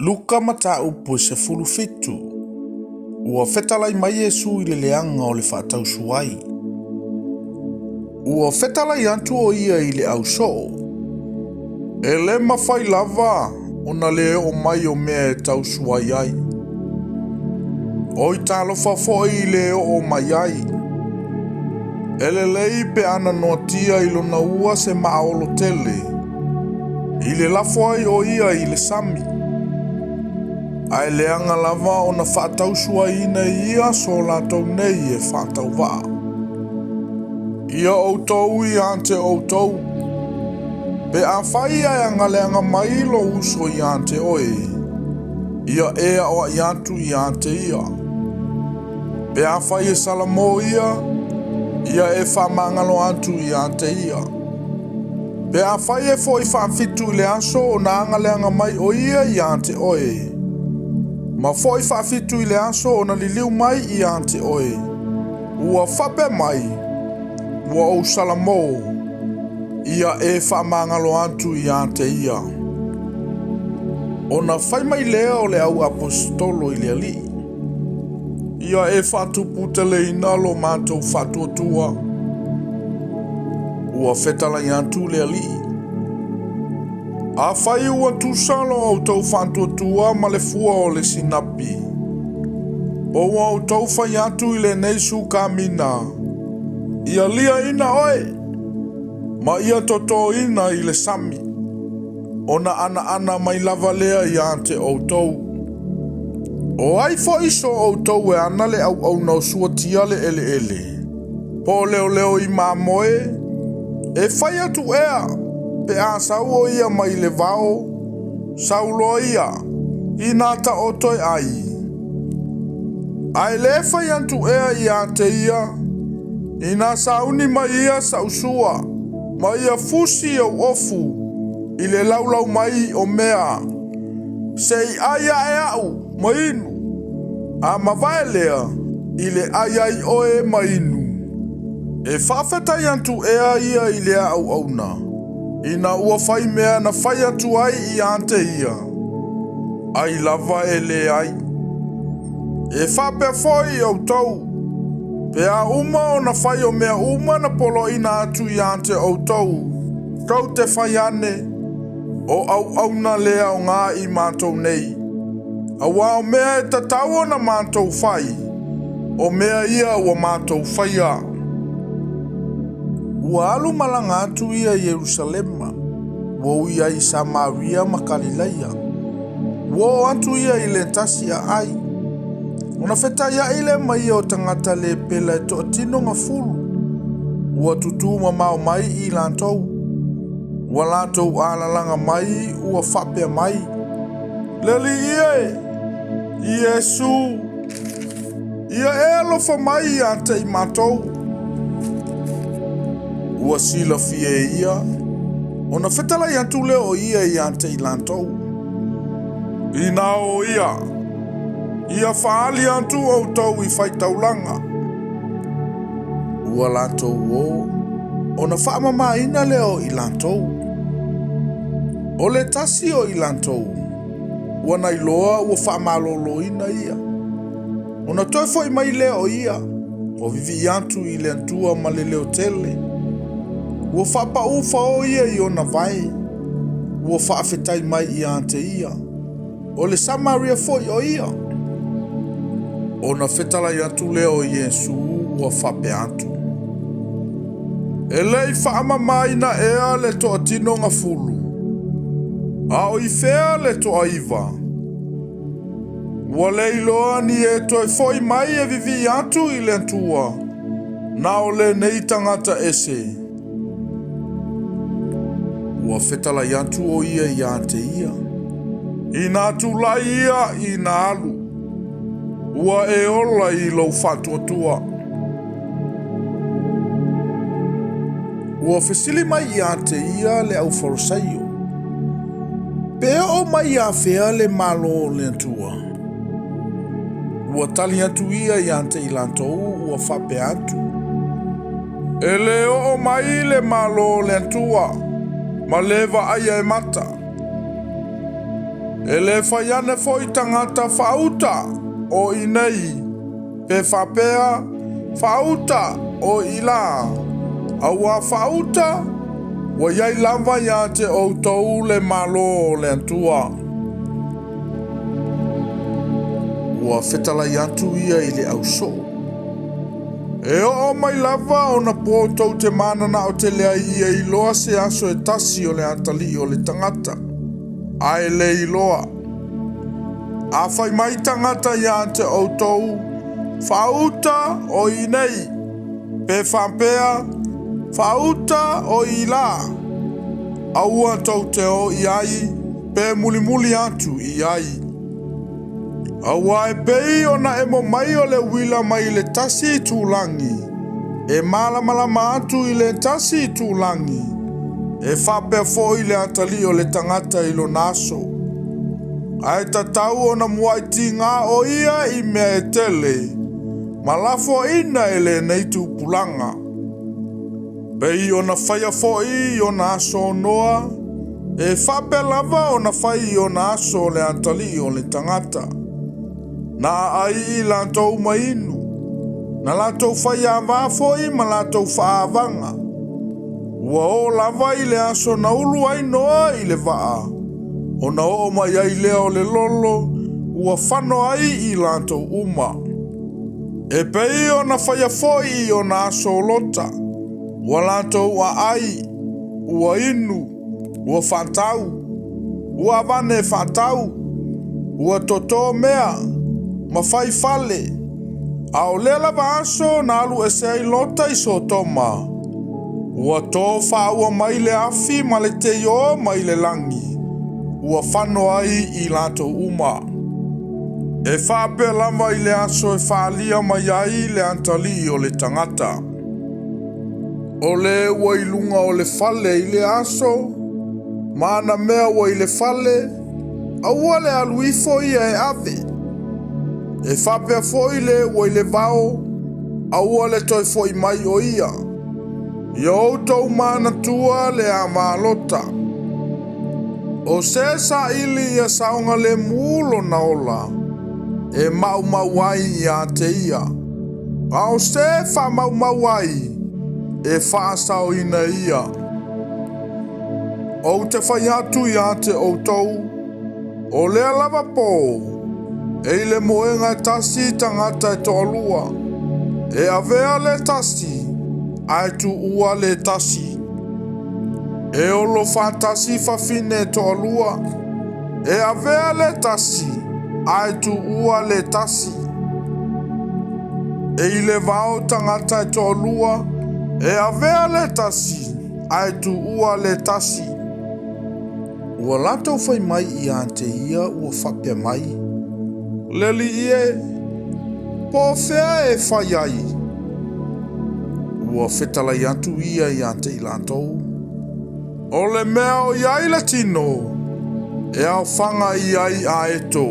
Luka mataupu e 17. Ua fetalai mai Iesu i le leaga o le faatausuai. Ua fetalai atu o ia i le ausoo. E le mafai lava ona le oo mai o mea e tausuai ai. Oi talofa foi i le oo mai ai. E lelei pe ana noatia i lona ua se maaolo tele, i le lafo ai o ia i le sami. Ae leaga lava ona faatausuaiina e ia so latou nei e faatauvaa. Ia outou ia te outou, pe afai ae agaleaga mai lou uso ia te oe, ia e aoai atu ia te ia. Pe afai e salamo ia, ia e faamagalo atu ia te ia. Pe afai e foi faafitu i le aso ona agaleaga mai o ia ia te oe, ma foi faafitu i le aso ona liliu mai ia te oe, ua faapea mai, ua ou salamo, ia e faamagalo atu ia te ia. Ona fai mai lea o le au aposetolo i le Alii, ia e faatuputeleina lo matou faatuatua. Ua fetalai atu le Alii, afai ua tusa lo outou faatuatua ma le fua o le sinapi, po ua outou fai atu i lenei sukamina, ia liaina oe, ma ia totoina i le sami, ona anaana mai lava lea ia te outou. O ai foi so outou e ana le auauna o suatia le eleele, po o leoleo i mamoe, e fai atu ea, pe a sau o ia mai le vao, sau loa ia, ina taoto e ai. Ae le fai atu ea ia te ia, ina sauni mai ia sausua, ma ia fusi ou ofu, i le laulau mai o mea, se i ai ae au ma inu, a mavae lea, i le ai ai oe ma inu. E faafetai atu ea ia i lea auauna, ina ua fai mea na fai atu ai ia te ia, ai lava e leai. E faapea foi outou, pe a uma ona fai o mea uma na poloaiina atu ia te outou, tou te fai ane, o auauna le aoga i matou nei. Auā o mea e tatau ona matou fai, o mea ia ua matou faia. Ua alu malaga atu ia i Ierusalema, ua ui ai i Samaria ma Kalilaia. Ua oo atu ia i le tasi aai, ona fetaiai lea ma ia o tagata lepela e toatino gafulu. Ua tutū mamao mai i latou, ua latou alalaga mai ua faapea mai, Le Alii e, Iesu, ia e alofa mai ia te i matou. Ua silafia e ia, ona fetalai atu lea o ia ia te i latou. Ina o ia, ia faaali atu outou i faitaulaga. Ua latou o, ona faamamaina lea o i latou. O le tasi o i latou, ua nailoa ua faamaloloina ia. Ona toe foi mai lea o ia, ua vivii atu i le Atua ma le leo tele. Ua faapaū fao ia i ona vae, ua faafetai mai ia te ia. O le Samaria foi o ia. Ona fetalai atu lea o Iesu ua faapea atu, E le i faamamaina ea le toatino gafulu, a o i fea le toaiva? Ua le iloa ni e toe foi mai e vivii atu i le Atua, na o lenei tagata ese. Ua fetalai atu o ia ia te ia, ina tulai ia ina alu, ua e ola i lou faatuatua. Ua fesili mai ia te ia le aufarisaio, Pe oo mai ia fea le Malo o le Atua? Ua tali atu ia ia te i latou ua faapea atu, E le oo mai le Malo o le Atua ma le vaaia e mata. E le fai ane foi tagata faauta o i nei, pe faapea faauta o i la, auā faauta ua i ai lava iā te outou le Malo o le Atua. Ua fetalai atu ia i le ausoo. E oo mai lava ona po tou te mananao tele ai ia iloa se aso e tasi o le atalii o le tagata, ae le iloa. A fai mai tagata iā te outou, faauta o i nei, pe faapea, faauta o i la, aua tou te o i ai, pe mulimuli atu i ai. Auā e pei ona emo mai o le uila mai le tasi itulagi, e malamalama atu i le tasi itulagi, e faapea foi le atalii o le tagata i lona aso. Ae tatau ona muai tigā o ia i mea e tele, ma lafoaiina e lenei tupulaga. Pei ona faia foi i ona aso o Noa, e faapea lava ona fai i ona aso o le atalii o le tagata. Na aai i latou ma inu, na latou faiava foi ma latou faaavaga. Ua oo lava i le aso na ulu ai Noa i le vaa, ona oo mai ai lea o le lolo, ua fano ai i latou uma. E pei ona faia foi i ona aso o Lota, ua latou aai, ua inu, ua faatau, ua avane e faatau, ua toto mea, ma fai fale, a o lea lava aso na alu ese ai Lota i Sotoma, ua to faaua mai le afi ma le teiō mai le lagi, ua fano ai i latou uma. E faapea lava i le aso e faaalia mai ai le atalii o le tagata. O le ua i luga o le fale i lea aso, ma ana mea ua i le fale, aua le alu ifo ia e ave. E faapea foi le ua i le vao, aua le toe foi mai o ia. Ia outou manatua le ava a Lota. O se saili ia saogalemu lona ola, e maumau ai ia te ia. A o se faamaumau ai, e faasaoina ia. Ou te fai atu iā te outou, o lea lava po, e i le moega e tasi tagata e toalua, e avea le tasi, ae tuua le tasi. E olo faatasi fafine e toalua, e avea le tasi, ae tuua le tasi. E i le vao tagata e toalua, e avea le tasi, ae tuua le tasi. Ua latou fai mai ia te ia ua faapea mai, Le Alii e, po o fea e fai ai? Ua fetalai atu ia ia te i latou, O le mea o i ai le tino, e aofaga i ai aeto.